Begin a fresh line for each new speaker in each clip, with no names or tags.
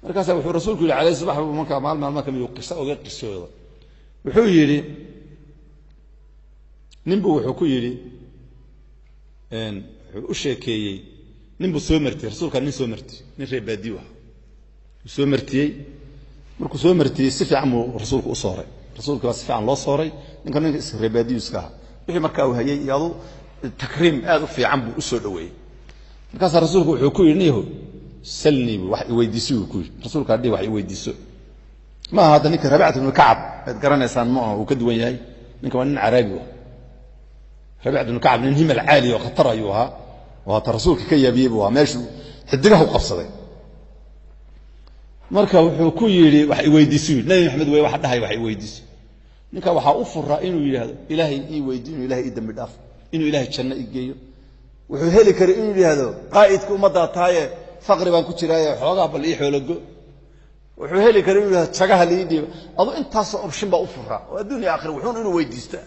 Markaasaa wuxuu rasuulku yidhi calayhi subax buu markaa maal maalma ka mid uu qiso uga qisooda. Wuxuu yidhi ninbuu wuxuu ku yidhi wuxuu u sheekeeyey ninbuu soo martiyey rasuulkaa nin soo martiyey nin reer baadiyu ah uu soo martiyey. Markuu soo martiyey si fiican buu rasuulku u sooray, rasuulka baa si fiican loo sooray. Ninka ninka reer baadiyu iska ahaa wixii markaa uu hayay iyo adu takriim aad u fiican buu u soo dhoweeyey. Markaasaa rasuulku wuxuu ku yidhi niyahow salnii buu wax iweydiiso buu ku yidhi. Rasuulka hadhihi wax iweydiiso ma aha hadda ninka Rabicat ibnu Kacab aad garanaysaan ma aha, uu ka duwan yahay ninka, waa nin caraabi ah. Rabicat ibnu Kacab nin himal caali oo khatar ayuu ahaa, oo hata rasuulka ka yaabiyey buu ahaa, meeshuu xidigaha u qabsaday. Marka wuxuu ku yidhi wax iweydiiso yidhi Nabi Maxamed wey waxa dhahay wax iweydiiso. Ninka waxaa u furaa inuu yidhaahdo ilaahay ii weydiiyo inuu ilaahay ii dambi dhaaf, inuu ilaahay janno ii geeyo. Wuxuu heli karay inuu yidhaahdo qaa'idka ummaddaa tahaye faqri baan ku jiraaye xoogaa bal ii xoologo. Wuxuu heli karay inuu yidhahdo jagaha lii dhiibo. Adu intaasoo option baa u furaa oo adduun iyo aakhira wuxuun inuu weydiista.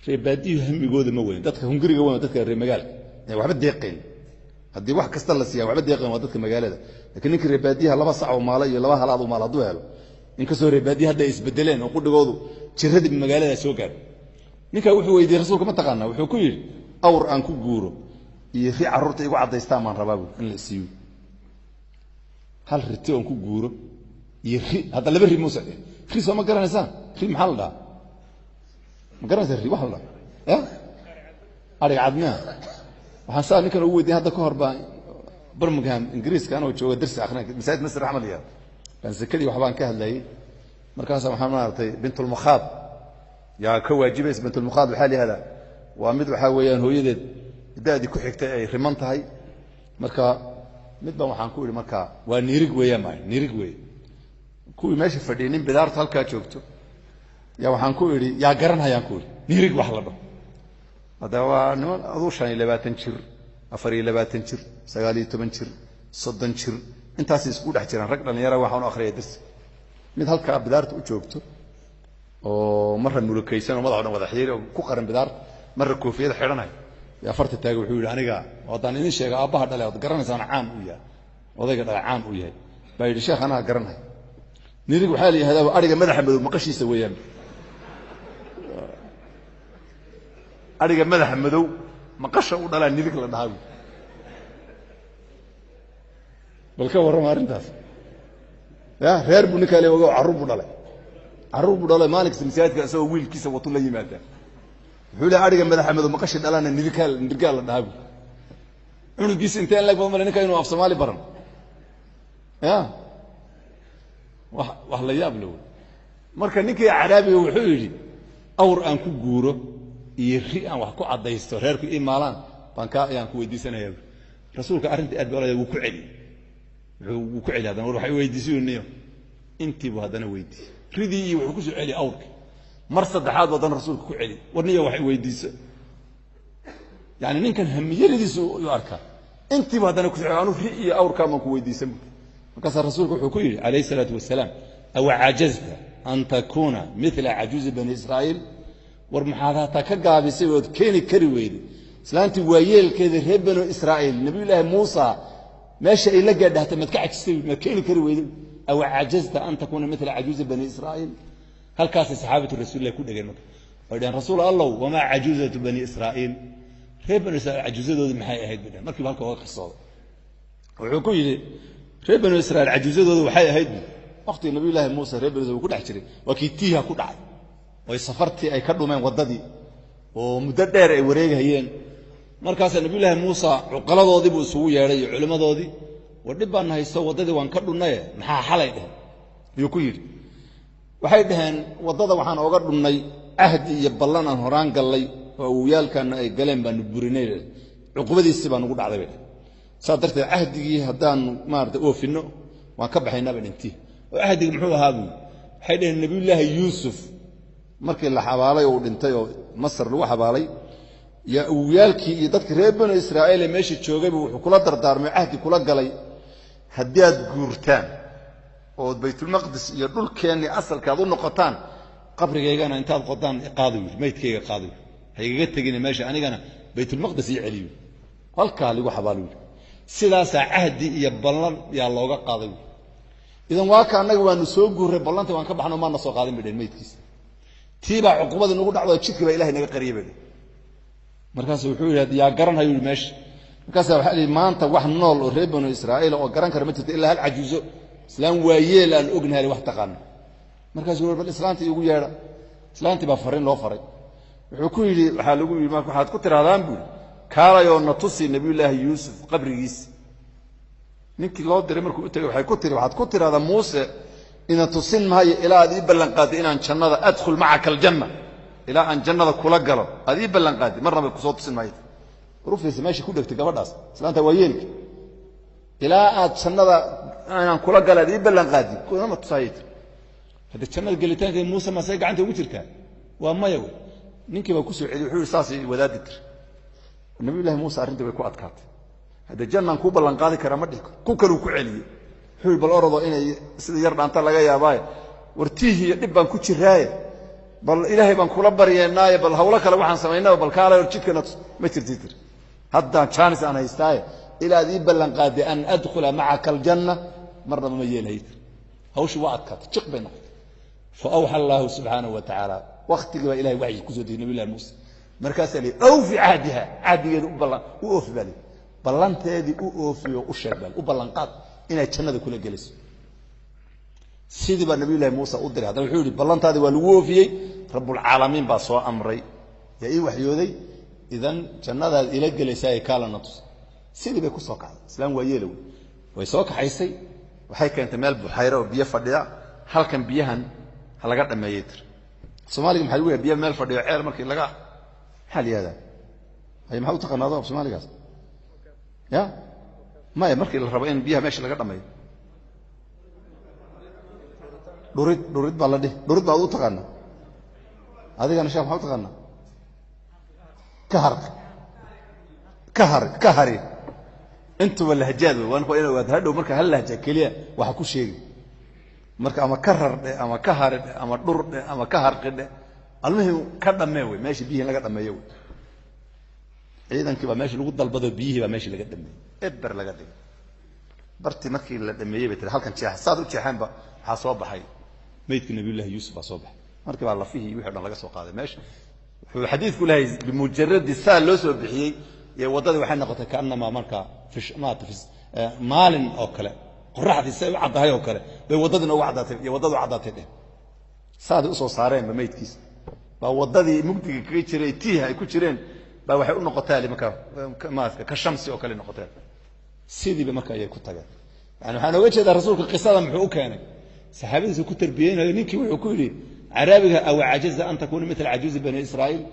Reer baadiyuhu hamigooda ma weyn, dadka hunguriga weyn waa dadka reer magaalka ee waxba deeqayn. Haddii wax kasta la siiyaa waxba deeqayn waa dadka magaalada. Laakiin ninka reer baadiyaha 2 sac oo maalo iyo 2 halaad oo maal hadduu helo, inkastoo reer baadiyaha hadda ay isbedeleen oo qudhigoodu jiradii magaalada soo gaadho. Ninkaa wuxuu weydiiyey rasuulka ma taqaanaa, wuxuu ku yidhi awr aan ku guuro iyo ri carruurta igu caddaystaan baan rabaa buu in la siiyo. Hal riti oon ku guuro iyo ri, hadda 2 ri muusa dheh. Ri soo ma garanaysaan? Ri maxaa la dhahaa? Ma garanaysaa ri waxa la dhahaa? Ya ariga cad miya? Waxaan saa ninkan ugu weydiiyey hadda ka hor baa Birmingham Ingiriiska anoo jooga darsi akhrina masaajid Masjid Raxmad iyo baan zakadii waxbaan ka hadlayay. Markaasa waxaan maaragtay bintulmukhaad yaa ka waajibaysa. Bintulmukhaad waxaa la yihahdaa waa mid waxaa weeyaan hooyadeed da'dii ku xigtay ay riman tahay. Marka mid baan waxaan ku idhi marka waa niirig weeyaan, maa niirig weeye. Kuwii meesha fadhiyey nin bidaartu halkaa joogto yaa waxaan ku idhi yaa garanhayaan ku idhi niirig wax la dhaho. Hadda waa niman aduu 25 jir, 24 jir, 19 jir, 30 jir intaasay isku dhex jiraan rag dhallinyara. Waxaan u akhriyay darsi mid halkaa bidaarta u joogto oo marra mulukaysan oo madax o dhan wada xiiri oo ku qaran bidaarta, marra koofiyada xidhanay yaa farta taagay. Wuxuu yidhi aniga haddaan idin sheega aabbaha dhale ood garanaysaan caan uu yahay, odayga dhale caan uu yahay baa yidhi sheekh anaa garanay. Nirig waxaa la yihahdaa ariga madaxa madow maqashiisa weeyaan, ariga madaxa madow maqasha u dhalaa nirig la dhahaa. Bal ka warrama arrintaas. Ya reer buu ninkaa le ogo, carruur buu dhalay, carruur buu dhalay. Maalin kasta masaajidka isagoo wiilkiisa watu la yimaadaa. Wuxuu leeyahay ariga madaxa madow maqashi dhalaana nirigaa, nirigaa la dhahaa buu. Cunugiisa inteen lag badan male ninka inuu af Soomaali baran. Ya wax wax la yaab le wey. Marka ninkii caraabiga wuxuu yidhi awr aan ku guuro iyo ri aan wax ku caddaysto reerku ii maalaan baan kaa ayaan ku weydiisanayaa. Rasuulka arrintii aad baa wuu ku celiyey, wuxuu wuu ku celi haddana war waxay weydiisiyo niyo intii buu haddana weydiiyey ridii iyo wuxuu ku soo celiyey awrka. Mar saddexaad buu haddana rasuulka ku celi war niyo waxay weydiiso. Yani ninkan hamiyadiisu u arkaa intiibu haddana ku soo celi anu ri iyo awrkaa baan ku weydiisan bu. Markaasaa rasuulku wuxuu ku yidhi calayhi salaatu wasalaam aw cajazta an takuuna mila cajuuzi bani Israa'iil? War maxaad hataa ka gaabisay ood keeni kari weyday islaantii waayeelkeeda reer banu Israa'iil nabiyullaahi Muusa meesha ay la gaadhahtay maad ka cajistay, maad keeni kari weyday? Aw cajazta an takuuna mila cajuuzi bani Israa'iil? Halkaasay saxaabatu rasuulillahi ku dhegeen. Marka way dhaheen rasuul allow wamaa cajuuzatu bani Israa'iil, reer banu Israa'iil cajuuzadoodii maxay ahayd bay dhaheen. Markiiba halka uga qisooday wuxuu ku yidhi reer banu Israa'iil cajuuzadooda waxay ahayd bu waqtigii nabiyullaahi Muuse reer banu Israiil uu ku dhex jiray waa kii tiiha ku dhacay oy safartii ay ka dhumeen waddadii oo muddo dheer ay wareegahayeen. Markaasaa nabiyullaahi Muusa cuqaladoodii buu isugu yeedhay iyo culimmadoodii, war dhib baan haysto waddadii waan ka dhunnaye maxaa xalay dheheen ayuu ku yidhi. Waxay dhaheen waddada waxaan ooga dhunnay cahdi iyo ballan aan horaan gallay oo awowyaalkaana ay galeen baanu burinay, cuqubadiisii baa nugu dhacday bay dheheen. Saas darteed cahdigii haddaanu maarata oofinno waan ka baxaynaa bay dhintii. Oo cahdiga muxuu ahaa buu? Waxay dhaheen nabiyullaahi Yuusuf markii la xabaalay oo uu dhintay oo Masar lagu xabaalay yaa awowyaalkii iyo dadka reer banu Israa'iil ee meesha joogayba wuxuu kula dardaarmay cahdi kula galay, haddii aad guurtaan ood Baytulmaqdis iyo dhulkeennii asalka aad u noqotaan qabrigaygana intaad qodaan qaado yidhi, maydkayga qaado yidhi, ha igaga tegina meesha, anigana Baytulmaqdis ii celiyo halkaa ligu xabaalo yidhi. Sidaasaa cahdi iyo ballan yaa looga qaaday yidhi. Idan waa ka annaga waanu soo guurray, ballanta waan ka baxno, maana soo qaadin bay dheen meydkiisa. Tii baa cuqubadii nagu dhacdo, jidkii baa ilahay naga qariyay bay dheen. Markaasu wuxuu yidhi yaa garan hayuu yidhi meesha. Markaasaa waxaa lihi maanta wax nool oo reer banu Israa'iil oo garan kara ma jirto ilaa hal cajuuso islaam waayeel aan ognahay wax taqaano. Markaasuu wuxuu bal islaantii igu yeedha. Islaantii baa farriin loo faray. Wuxuu ku yidhi waxaa lagu yidhi marka waxaad ku tirahdaan buu yidhi kaalayoo na tusi nabiyullaahi Yuusuf qabrigiisa. Ninkii loo diray markuu u tegay waxay ku tiri waxaad ku tirahdaa Muuse ina tusin maayo ilaa aad ii ballan qaadday inaan jannada adkhul macaka aljanna, ilaa aan jannada kula galo aad ii ballan qaadday marnaba kusoo tusin maayo. War u fiirsa meesha ku dhegtay gabadhaas islaanta waa yeelka, ilaa aad jannada inaan kula galo aad ii ballan qaaddi kunama tusaayay tiri. Hadda jannada gelitaankeeda Muuse masay gacanta ugu jirtaa? Waa maya wey. Ninkii baa kusoo celiyey, wuxuu yihi saasay wadaaddi tiri. Nabiyullahi Muuse arrintii way ku adkaatay. Hadda jannaan kuu ballan qaadi karaa ma dhihi karo. Ku kaluu ku celiyey, wuxuu yihi bal orodoo inay sida yar dhaanta laga yaabaaye, war tiih iyo dhib baan ku jiraaye, bal ilaahay baan kula baryeennaaye, bal hawlo kale waxaan samaynaba, bal kaalay hor jidkana tus. Ma jirti tiri, haddaan jaanis aan haystaaye ilaa aad ii ballan qaadday an adkhula macaka aljanna marnaba ma yeelhay tiri. Hawshii waa adkaatay, jiq bay noqotay. Fa awxa allahu subxaanahu wa tacaala, waktigii baa ilahay waxyi kusoo dejiyey nabiyullahi Muuse. Markaasaa la yidhi awfi cahdiha, cahdigeeda u ballan u oofi baa layidhi, ballanteedii u oofiyo u sheeg baa u ballanqaad inaad jannada kula gelayso. Sidii baa nabiyullahi Muuse u diray. Haddana wuxuu yidhi ballantaadii waa lagu oofiyey, rabbulcaalamiin baa soo amray, yaa ii waxyooday, idan jannadaad ila gelaysaa ee kaalana tus. Sidii bay ku soo kacday islaam waa yeela wey. Way soo kaxaysay, waxay keentay meel buxayro oo biyo fadhiya. Halkan biyahan ha laga dhameeyey tir. Soomaaliga maxaa lagu yahay biyo meel fadhiyo ceel markii laga maxaa la yihahdaa? Hay, maxaa u taqaanaado af Soomaaligaas? Ya maya, markii la rabo in biyaha meesha laga dhameeyo, dhurid, dhurid baa la dhihi. Dhurid baad u taqaanaa adigana sheekh? Maxaa u taqaanaa? Ka har ka har ka hari. Intuba lahjaad wey, waan ina ogaata hadhow marka hal lahja keliya waxa ku sheegi marka ama ka rar dhe ama ka hari dhe ama dhur dhe ama ka harqi dhe, almuhim ka dhammee wey, meesha biyihii laga dhameeyo wey. Ciidankii baa meesha lagu dalbado, biyihii baa meesha laga dhameeyey, eber laga dhigay bartii. Markii la dhameeyey bay tiri halkan jeexa. Saad u jeexeenba waxaa soo baxay meydka nabiyullahi Yuusuf baa soo baxay. Markii baa lafihii wixii o dhan laga soo qaaday meesha. Wuxuu xadiidku lehay bimujaradi saa loo soo bixiyey iyo waddadii waxay noqotay kaanamaa markaa fish maata fis maalin oo kale, qoraxdii say u caddahay oo kale bay waddadiina ugu caddaatay iyo waddadu caddaatay dheh. Saadii usoo saareenba meydkiisa baa waddadii mugdiga kaga jiray, tiiha ay ku jireen baa waxay u noqotaa markaa maarata ka shamsi oo kale noqoteen. Sidiiba marka ayay ku tageen. Yani waxaan oga jeedaa rasuulka qisada muxuu u keenay? Saxaabadiisa ku tarbiyeynayo. Ninkii wuxuu ku yidhi caraabiga aw cajaza an takuuna mithla cajuuzi bani Israa'iil?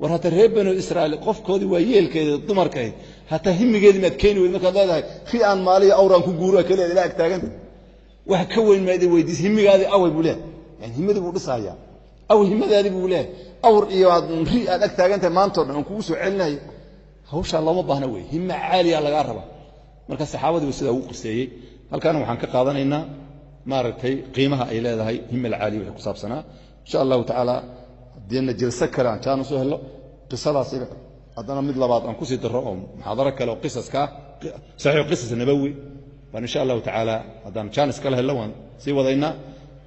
War hata reer banu Israa'iil qofkoodii waa yeelkeeda dumarkahayd, hataa himigeedii maad keeni weyd? Markaad leedahay ri aan maaliyo awraan ku guuro keliya ilaa ag taaganta, wax ka weyn maad weydiis, himigaadii away buu leeyahay. Yani himadii buu dhisayaa, aw himadaadii buu leeyahay, awr iyo aad ri aad ag taagantahay maantao dhan aan kugu soo celinayo. Hawshaa looma baahna wey, hima caaliya lagaa rabaa. Marka saxaabadii buu sidaa ugu qiseeyey. Halkaana waxaan ka qaadanaynaa maaragtay qiimaha ay leedahay hima alcaaliya wixii ku saabsanaa. Insha allahu tacaala haddiina jilso kale aan jaan usoo helo qisadaasi, haddana mid labaad aan kusii daro oo muxaadaro kale oo qisaska ah, saxiix qisas nabawi baan insha allahu tacaala haddaan jaanis kala hello waan sii wadaynaa.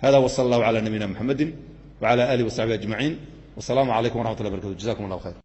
Hada wasala allahu cala nabiyina muxamedin wacala alihi wasaxbihi ajmaciin, wasalaamu calaykum waraxmat ullah barakatu. Jazakum allah khayr.